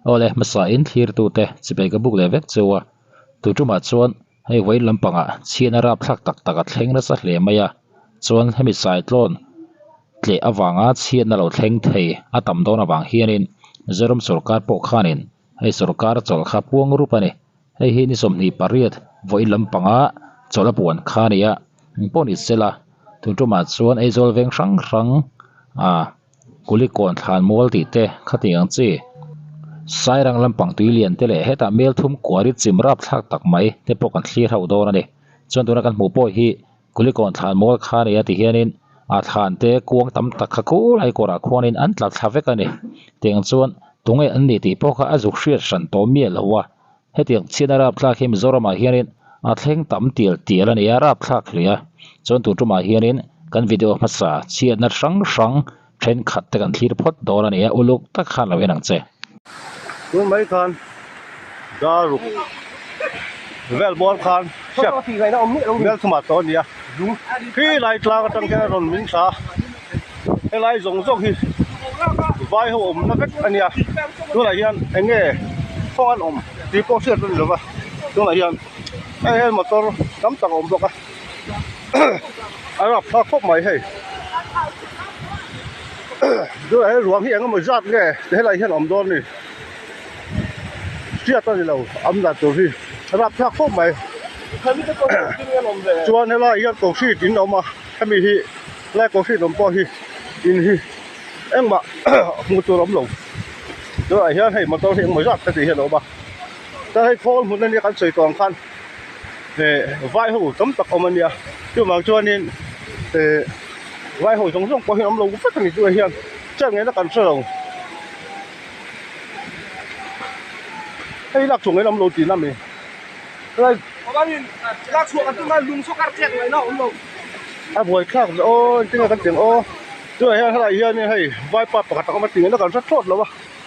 Awle hmasa in thlirtute chipei ka buk leh vek cheu a, tutumah chuan hei vawiin lampangah chhiatna rapthlak tak tak a thleng nasa hle mai a, chuan hemi saitlawn tleh avanga chhiatna lo thleng thei a tam dawn avang hianin Mizoram sorkar pawh khanin hei sorkar chawlh kha puang rup a ni. Hei hi ni 28 vawiin lampanga chawlh a puan kha a ni a, engpawh ni sela tuntumah chuan Aizawl veng hrang hrang ah Kulikawn thlan mual tih te khati ang chi. Sairang lampang tui lian te leh hetah mel thum kuari chim rap thlak tak mai te pawh kan thlir hauh dawn a ni. Chuan tuna kan hmuh pawh hi Kulikawn thlan mual kha a ni a ti hianin a thlan te kuang tam tak kha khulai kawrah khuanin an tla thla vek a ni. Tiang chuan tunge an ni tih pawh kha a zuk hriat hran tawh miah lo a. Hetiang chhiatna rapthlak hi Mizoramah hianin a thleng tam tial tial a ni a, rapthlak hle a. Chuan tun tumah hianin kan video hmasa chhiatna hrang hrang thenkhat te kan thlir phawt dawn a ni a, uluk tak khan lo en ang che. Tun mai khan daruk vel bawr khan hriat Melthuma tawh a ni a, khi lai tlang atang hian a rawn min thla a, helai zawng zawng hi vai ho awmna vek a nia tunah hian eng nge khaw an awm tih pawh hriat a ni lova tunah hian hei hian motor tam tak a awm bawk a a rapthlak khawp mai hei tunah hian ruang hi eng emaw zat nge helai hian a awm dawn a ni hriat a ni lo awm dan tur hi a rapthlak khawp mai chuan helai hian concrete in a awm a hemi hi. Lai concrete awm pawh hi in hi engmah hmuh tur a awm lo tunah hian hei motor hi engmaw zat ka tih hian a awm a chuan hei khawl hmun ania kan sawi tawh ang khan eh vai ho tam tak awm ania chuvang chuanin eh vai ho zawng zawng pawh hi an awm lo vek ani tunah hian chet ngaihna kan hre lo hei lak chhuah ngaihna awm lo tihna a mi helai a buai thlak zawh aw engtin nge kan tih ang aw tunah hian helaiah hianin hei vaipa pakhat a awm a tih ngaihna kan hre thlawt lo a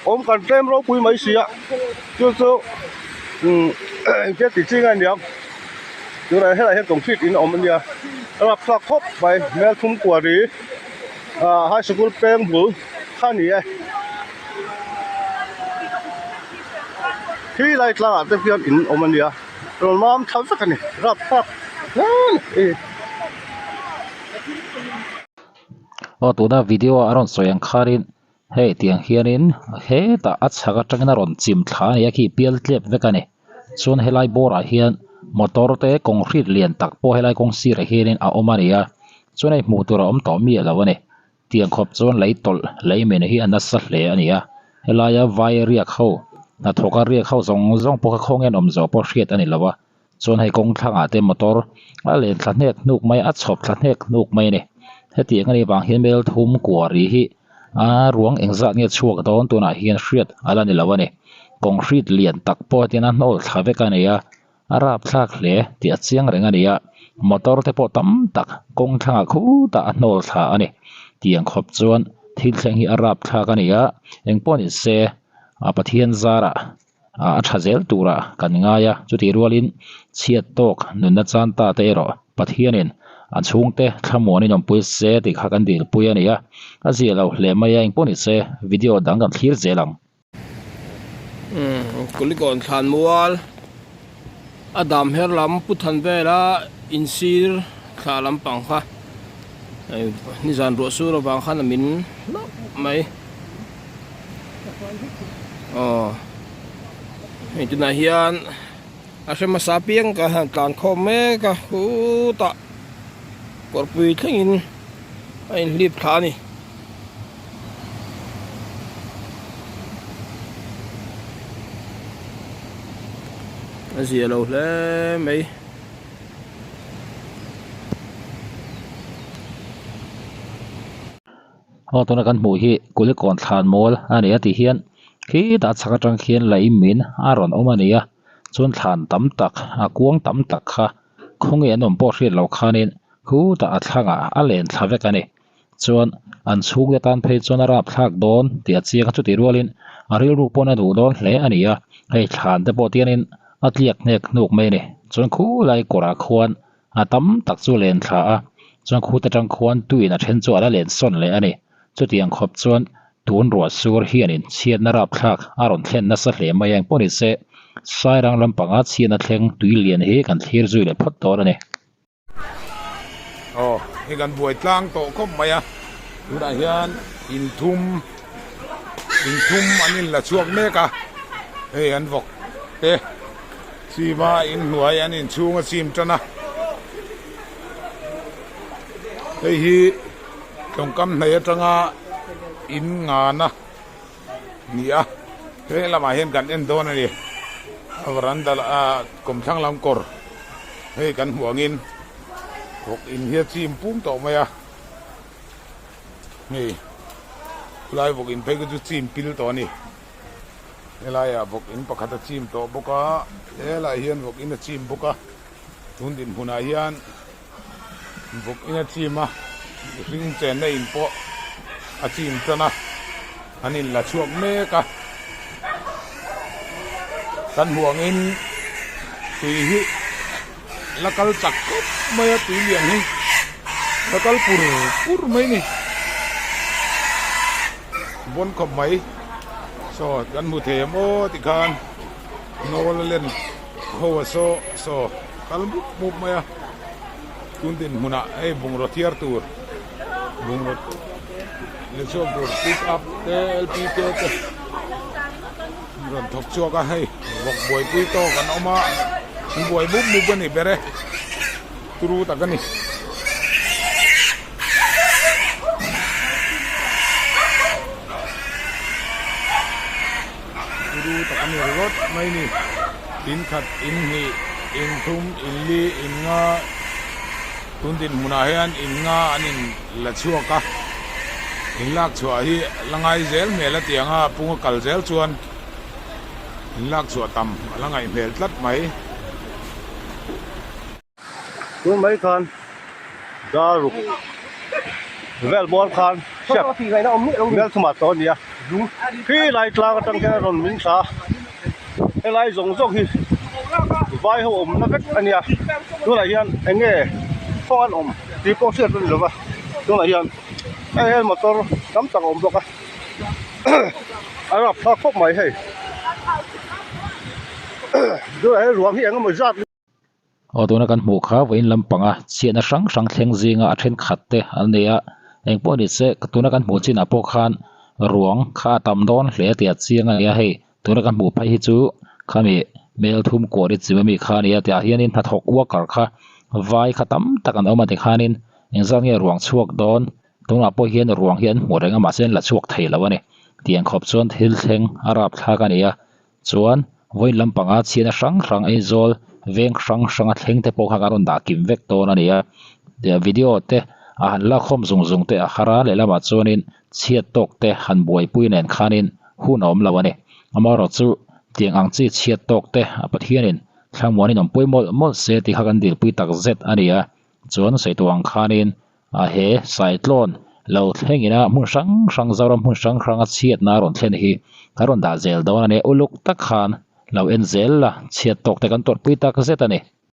awm kan tlem ropui mai si a chu chu umm engtia tih chi nge aniang tunah helaiah hian concrete in a awm ania a rapthlak khawp mai hmel thum kuari ah high sikul peng bul kha a ni e khi lai tlangah te hian in awm ania. Rawn mam thla vek a ni rapthlak hle a ni. Aw tuna video a rawn sawi ang khanin hei tiang hianin hetah a chhak atangin a rawn chim thla a ni a khi pial tlep vek a ni chuan helai bawrah hian motor te concrete lian tak pawh helai kawng sirah hianin a awm a ni a chuan hei hmuh tur a awm tawh miah lo a ni. Tiang khawp chuan lei tawlh lei men hi a nasa hle a ni a, helaia vai riak ho hnathawka riak ho zawng zawng pawh kha khawnge an awm zawh pawh hriat a ni lo a, chuan hei kawng thlangah te motor a len thla hnek hnuk mai a, a chhawp thla hnek hnuk mai a ni. Hetiang a nih vang hian mel thum kua ri hi a ruang engzat nge chhuak dawn tunah hian hriat a la ni lo a ni. Concrete lian tak pawh hetiang a hnawl thla vek a ni a. A rapthlak hle tih a chiang reng a ni a, motor te pawh tam tak kawng thlangah khutah a hnawl thla a ni. Tiang khawp chuan thil thleng hi a rapthlak a ni a, engpawh ni se a Pathian zarah a tha zel turah kan ngai a, chutih rualin chhiat tawk nunna chan ta te erawh Pathianin a chhungte thlamuanin awmpui se tih kha kan dilpui a ni a, a zia lo hle mai a, engpawh ni se video dang kan thlir zel ang. Kulikawn thlan mual a dam her lam pu than vela insir thla lampang kha nizan ruah sur avang khan a min hlauh mai aw hei tunah hian a hre hmasa piang ka han tlan khawm mek a khutah kawrpui thlengin a inhlip thla a ni. A zia lo hle mai. Aw tuna kan hmuh hi Kulikawn thlan mawl a ni a tih hian khitah chhak atang khian lei min a rawn awm a ni a chuan thlan tam tak a kuang tam tak kha khawnge an awm pawh hriat loh khanin khutah a thlangah a len thla vek a ni. Chuan an chhungte tan phei chuan a rapthlak dawn tih a chiang a, chutih rualin a rilru pawn a duh dawn hle a ni a, hei thlan te pawh tianin a tliak hnek hnuk mai a ni. Chuan khulai kawrah khuan a tam tak chu len thla a, chuan khut atang khuan tuin a then chu a la len sawn leh a ni. Chutiang khawp chuan Tun ruah sur hianin chhiatna rapthlak a rawn thlen nasa hle mai a, engpawh nise Sairang lampanga chhiatna thleng tui lian hi kan thlir zui leh phawt dawn a ni. Aw, hei kan buai tlang tawh khawp mai a, tunah hian inthum inthum an inla chhuak mek a, hei an vawk te chim a inhnuai an inchhung a chim tan a, hei hi tawngkam hnaih atanga in ngana ni a he lamah hian kan en dawn a ni a varanda ah kawmthlang lam kawr hei kan hmuh angin vawk in hi a chim pum tawh mai a hei khulai vawk in phei kha chu chim pil tawh a ni helaiah vawk in pakhat a chim tawh bawk a helaiah hian vawk in a chim bawk a tun dinhmunah hian. Vawk in a chim a, mihring chenna in pawh a chim tan a, an in la chhuak mek a, kan hmuh angin tui hi la kal chak khawp mai a tui lian hi la kal pur pur mai a ni bawn khawp mai saw kan hmu thei em aw tikhan nawl a len ho a saw saw kal mup mup mai a tun dinhmunah hei bungraw thiar tur bungraw leh chhuak tur pick up te L P K te rawn thawk chhuak a hei vawk buaipui tawk an awm a an buai mup mup a ni ber e turu tak a ni. Turu tak a ni ringawt mai ni. In khat, in hnih, in thum, in li, in nga tun dinhmunah hian in nga an in la chhuak a. In lak chhuah hi la ngai zel hmel a ti ang a, pung a kal zel chuan in lak chhuah tam a la ngaih hmel tlat mai. Tun mai khan dar ruk vel bawr khan step Melthuma tawh a ni a khi lai tlang atang hian a rawn min thla a helai zawng zawng hi vai ho awmna vek a nia tunah hian eng nge khaw an awm tih pawh hriat a ni lova tunah hian hei hian motor tam tak a awm bawk a a rapthlak khawp mai hei tunah hian ruang hi eng emaw zat. Aw tuna kan hmuh kha vawiin lampanga chhiatna hrang hrang thleng zinga a thenkhat te an nei a engpawh ni se tuna kan hmuh chinah pawh khan ruang kha a tam dawn hle tih a chiang a ni a hei tuna kan hmuh phei hi chu khami melthum kuah ri chim ami kha a ni a tihah hianin hnathawk worker kha vai kha tam tak an awm a tikhanin engzat nge ruang chhuak dawn tunah pawh hian ruang hi an hmu reng a mahse an la chhuak thei lo a ni tiang khawp chuan thil thleng a rapthlak a ni a. Chuan vawiin lampanga chhiatna hrang hrang Aizawl veng hrang hranga thleng te pawh kha kan rawn dah kim vek dawn a ni a video te a han lakhawm zung zung te a har a lehlamah chuanin chhiat tawk te han buaipui nen khanin hun a awm lo a ni amaherawh chu tiang ang chi chhiat tawk te a Pathianin thlamuanin awmpui mawlh mawlh se tih kha kan dilpui tak zet a ni a chuan sawi tawh ang khanin A he Saitlawn lo thlengin a hmun hrang hrang Zoram hmun hrang hrang a chhiatna a rawn thlen hi ka rawn dah zel dawn a nia uluk tak khan lo en zel la chhiat tawk te kan tawrhpui tak zet a ni.